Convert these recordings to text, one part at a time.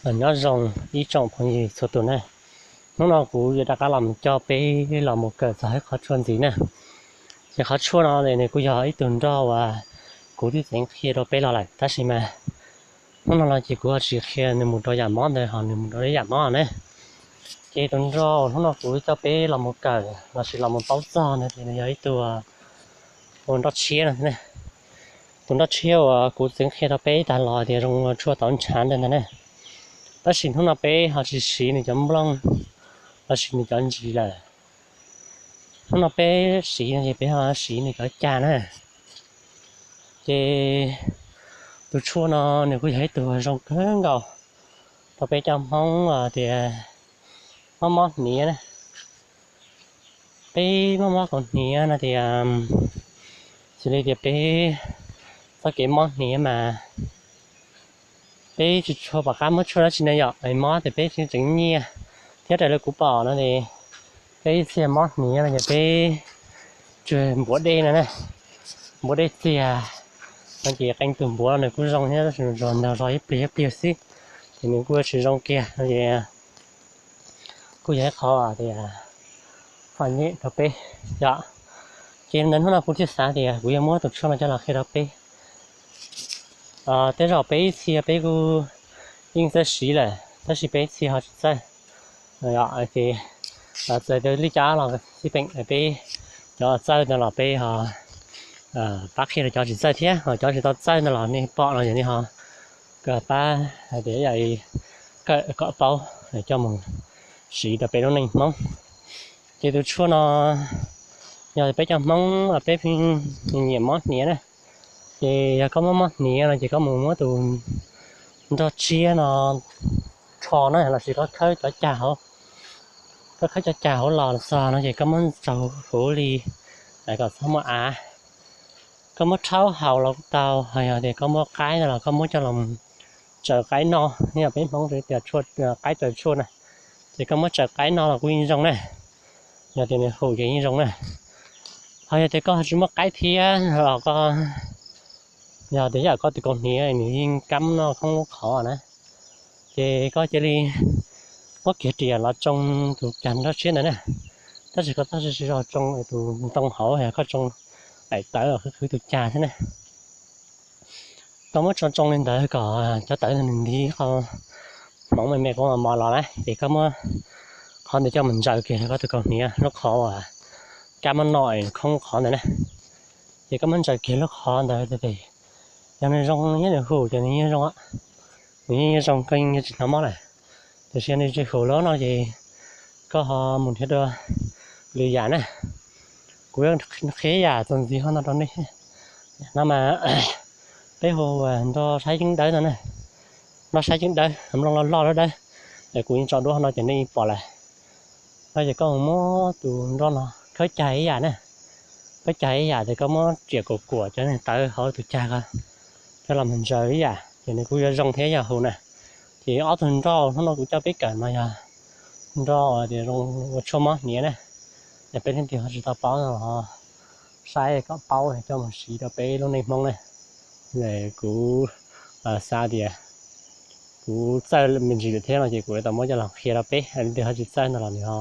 Nyob zoo ib tsoom phooj ywg txhua tus na. Hnub no kuv yuav rov qab los coj peb los mus kawm txog ib qhov tshuaj ntxiv na. Ces qhov tshuaj no nws kuj yog ib tug nroj uas kuv twb txeev qhia rau peb los lawm tab sis mas hnub no los ces kuv ho tsis qhia nws mus rau yam mob ntawd ho nws mus rau ib yam mob na. Ces tus nroj hnub no kuv coj peb los mus kawm los sis los mus paub txog no ces nws yog ib tug ua nroj tshiab no. Tus nroj tshiab uas kuv txeev qhia rau peb tag los tias zoo tshuaj tauv ntshav ntawd ntag na. Tab sis hnub no peb ho tsis siv nws cov nplooj los sis nws cov ntsis lawm. Hnub no peb siv no ces peb ho siv nws cov cag na. Ces tus tshuaj no nws kuj yog ib tug zoo kawg nkaus rau peb cov Hmoob tias mob mob hniav na. Peb mob mob kaus hniav no tias xws li tias peb txoj kev mob hniav mas peb tsis tshua pom qab muab tshuaj dab tsi na yom, mob tias peb tseem nyiaj thiab raws li kuv pom no es peb ib txhia mob hniav no ces peb tsuas npuav dej no na, npuav dej txias no ces qee tus npuav los nws kuj zoo thiab tab sis nws tsuas ntaus zog ib pliag ib pliag xwb ces nws kuj tsis zoo kiag no ces kuj yog ib qho tias txom nyem rau peb yom. Ces ntawd hnub no kuv thiaj xav tias kuv yuav muab tus tshuaj no coj los qhia rau peb. Tej zaum peb ib txhia peb kuj yeej txawj siv lawm tab sis peb ib txhia ho tsis txawj. Ces txawm tias li cas los xij peem peb cov txawj no los peb ho pab qhia rau cov tsis txawj thiab, ho cov tsis tau txawj no los nej pom no yog nej ho pab hais tias yam kawm kom paub coj mus siv rau peb lub neej Hmoob. Ces tus tshuaj no yog peb cov Hmoob peb pheej nyiam mob hniav na, ces yog koj mob mob hniav no ces koj mus muab tus nroj tshiab no rho na los sis koj khawb cov cag hauv, koj khawb cov cag hauv los txog no ces koj muab tsaws huv li kom txhob muaj av. Koj muab rhaub haus los kuj tau, ho yog tias koj muab qaib no los koj muab coj los tsaws qaib noj, yog peb Hmoob tias qaib tsaws tshuaj na, ces koj muab tsaws qaib noj los kuj yeej zoo na. Yog tias nws hum ces yeej zoo na. Ho yog tias koj tsis muaj qaib thiab los koj, yog tias yam koj tus kaus hniav nws yeej kab noj khoob lub qhov na, ces koj cia li muab kiag riam los tsoo tus cag nroj tshiab ntawd na. Tab sis koj tab sis tsis txhob tsoo tus ntoo hauv, yog koj tsoo daim tawv los khwv khwv tus cag thiab na. Koj muab tsoo tsoo li ntawd kom cov tawv ntawd nws nti qhov hmoov me me kub mos mos los na, ces koj muab qhov ntawd coj mus ntsaws kiag koj tus kaus hniav lub qhov uas kab mob noj khoob lub qhov ntawd na. Ces koj muab ntsaws kiag lub qhov ntawd ces yog nws zoo thiab nws hum ces nws yeej zoo, nws yeej zoo, koj yeej tsis hnov mob lawm. Tiam sis yog nws tsis hum lawm no ces koj ho mus nrhiav dua lwm yam na. Kuv yuav qhia yam txuas ntxiv hov no rau nej. No mas peb hu nroj saib yeeb dawb no na, nroj saib yeeb dawb, nplooj loj loj dawb dawb, es kuv yeej tso duab no ces nej yeej pom lawm. No ces koj mus muab tus nroj no khawb cag ib yam na, khawb cag ib yam ces koj muab riam kuam kuam cov tawv hauv tus cag ko coj los mus ntsaws ib yam ces nws kuj yuav zoo thiab yog hum na. Ces ob tug nroj hnub no kuv coj peb kawm no yog nroj tias zoo ua tshuaj mob hniav na. Yog peb leej twg ho tsis tau paub no ho saib kom paub coj mus siv rau peb lub neej Hmoob na. Kuv xav tias kuv txawj me ntsis lawm thiab no ces kuv yuav tau muab coj los qhia rau peb, leej twg ho tsis txawj no los nws ho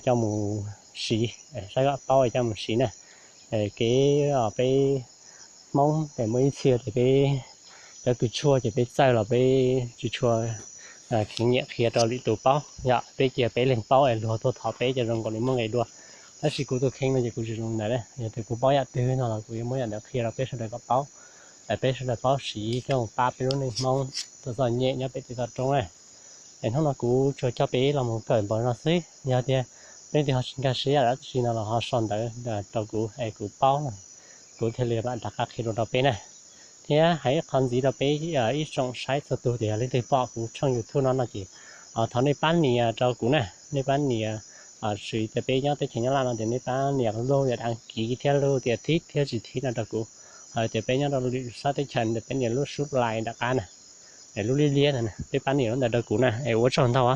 coj mus siv, saib kom paub coj mus siv na. Kev peb Hmoob ces muaj ib txhia ces peb cov kws tshuaj ces peb txawj los peb tsis tshua kheev nyiam qhia rau lwm tus paub, yog peb cia peb leeg paub es luag tuaj thov peb ces zoo nkaus li muaj nqis dua. Tab sis kuv tus kheej no ces kuv tsis zoo ntawd, yog tias kuv paub yam twg no los kuv yuav muab yam ntawd qhia rau peb sawv daws kom paub, es peb sawv daws paub siv coj mus pab peb lub neej Hmoob txom txom nyem nyob pem teb toj roob na. Es hnub no kuv tsuas coj peb los mus kawm npaum no xwb, yog tias leej twg ho tsis nkag siab yam dab tsi no los ho sau ntawv rau kuv es kuv paub, kuv thiaj li mam rov qab qhia dua rau peb na. Thiab hais ib qho ntxiv rau peb ib tsoom saib txhua tus tias yog leej twg pom kuv tshooj YouTube no no ces thov nej pab nias rau kuv na, nej pab nias, tsis tias peb nyob teb chaws Nyab Laj no ces nej pab nias lub tias đăng ký thiab lub tias thích thiab tsis thích no rau kuv. Hos tias peb nyob rau lwm sab teb chaws no peb nias lub subscribe nram qab na, es lub liab liab ntawd peb pab nias lub ntawd rau kuv na, es ua tsaug ntau.